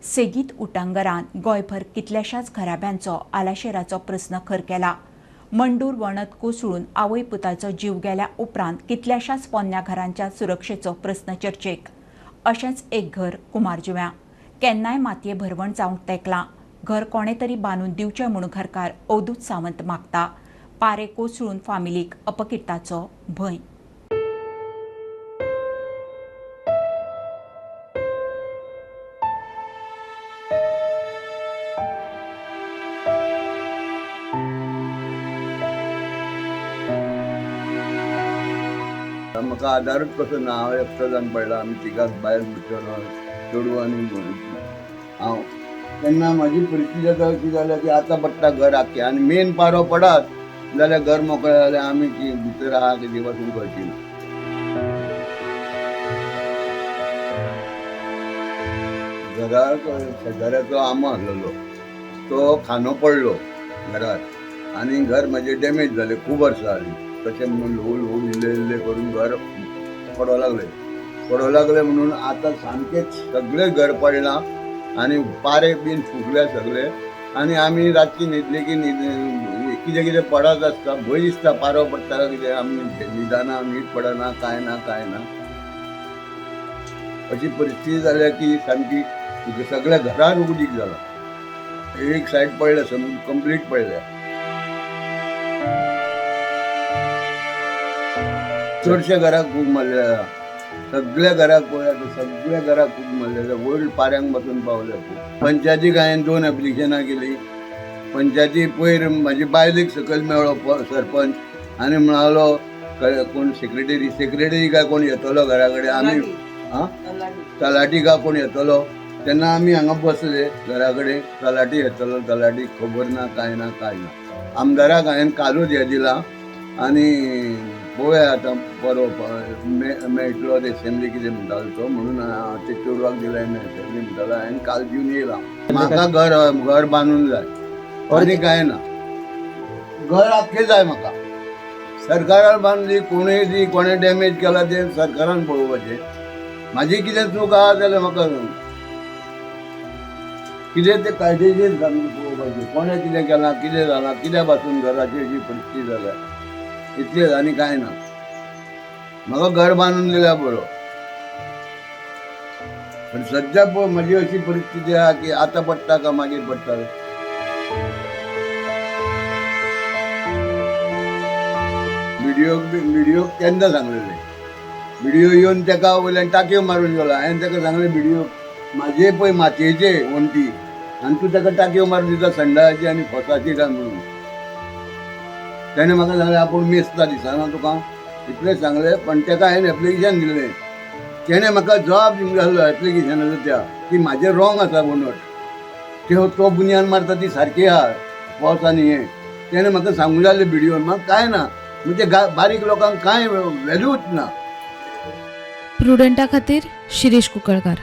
सेगीत उटंगरान गोंयभर कितल्याशाच घराब्यांचो आलाशेराचो प्रस्न खर केला. मंडूर वणत कोसळून आवय पुताचो जीव गेल्या उपरांत कितल्याशाच पोन्न्या घरांच्या सुरक्षेचो प्रस्न चर्चेक. अशेंच एक घर कुमारजुव्यां केन्नाय मातये भरवण जावंक तेंकलां. घर कोणे तरी बांदून दिवचें म्हूण घरकार अवधूत सावंत मागता. पारे कोसळून फामिलीक अपकिर्ताचो भंय. म्हाका आदारूच कसो ना, हांव एकटो जावन पडला. आमी तिगांच, बायल, चेडूं आनी हांव. तेन्ना म्हाजी परिस्थिती आतां अशी जाल्या की आतां पडटा घर आख्खें आनी मेन पारो पडात जाल्यार घर मोकळें जाल्यार आमी भितर आहा कितें पासून कळची ना. घराक शेजाऱ्याचो आंबो आसलेलो तो खांदो पडलो घरात आनी घर म्हाजें डॅमेज जालें. खूब वर्सां जालीं. तशें म्हणून ल्हवू ल्हवू इल्लें इल्लें करून घर पडों लागलें, पडों लागलें म्हणून आतां सामकेंच सगळें घर पडलां आनी पारे बीन फुगले सगळे. आनी आमी रातची न्हिदली की न्हिद कितें कितें पडत आसता, भंय दिसता पारो पडटा कितें. आमी न्हिदना, न्हीद पडना, कांय ना कांय ना. अशी परिस्थिती जाल्या की सामकी सगळ्या घरान उदीक जालां. एक सायड पडल्या, कंप्लीट पडल्या. चडशा घराक खूब मारलें आसा. सगळ्या घराक पळयात, सगळ्या घराक खूब मारलें आसा. वयर पाऱ्यांक पासून पावल्या खूब. पंचायतीक हांवें 2 एप्लिकेशनां केली. पंचायती पयर म्हाजी बायलेक सकयल मेळ्ळो सरपंच आनी म्हणालो कोण सेक्रेटरी, सेक्रेटरी काय कोण येतलो घरा कडेन, आमी आं तलाटी काय कोण येतलो. तेन्ना आमी हांगा बसले घरा कडेन, तलाटी येतलो, तलाटी खबर ना, कांय ना कांय ना. आमदाराक हांवें कालूच हें दिलां आनी पळोवया आतां बरो मेळटलो एसेंब्ली कितें म्हणटालो तो, म्हणून हांव ते चेडवाक दिला एसेंब्ली म्हणटालो. हांवें काल दिवन येयला. म्हाका घर घर बांदून जाय आनी कांय ना. घर आख्खें जाय म्हाका. सरकारान बांदली, कोणूय दी, कोणें डॅमेज केला तें सरकारान पळोवपाचें. म्हाजी कितें चूक आहा जाल्यार म्हाका कितें तें कायदेशीर सामकें पळोवपाचें. कोणें कितें केलां, कितें जालां, कित्या पासून घराची अशी परिस्थिती जाल्या, इतलेंच आनी कांय ना. म्हाका घर बांदून दिल्यार बरो. पण सद्या पळय म्हजी अशी परिस्थिती आहा की आतां पडटा काय मागीर पडटा. बिडियोक केन्ना सांगलेलें, बिडियो येवन तेका वयल्यान टाकयो मारून गेलो. हांवें तेका सांगलें, बिडियो म्हाजे पळय मातयेचे वण्टी आनी तूं तेका टाकयो मारून दिता संडाची आनी फोसाची काय म्हणून. तेणें म्हाका सांगलें आपूण मेजता दिसना तुका, इतलें सांगलें. पण तेका हांवें एप्लिकेशन दिल्लें. तेणें म्हाका जबाब दिवंक जाय आसलो एप्लिकेशनाचो त्या की म्हाजें रोंग आसा वणट, तो बुन्याद मारता ती सारकी आहा पावस आनी हें. तेणें म्हाका सांगूंक जाय आसलें बिडियोन. म्हाका कांय ना, म्हणजे बारीक लोकांक कांय व्हॅल्यूच ना. प्रुडंटा खातीर शिरीष कुंकळकार.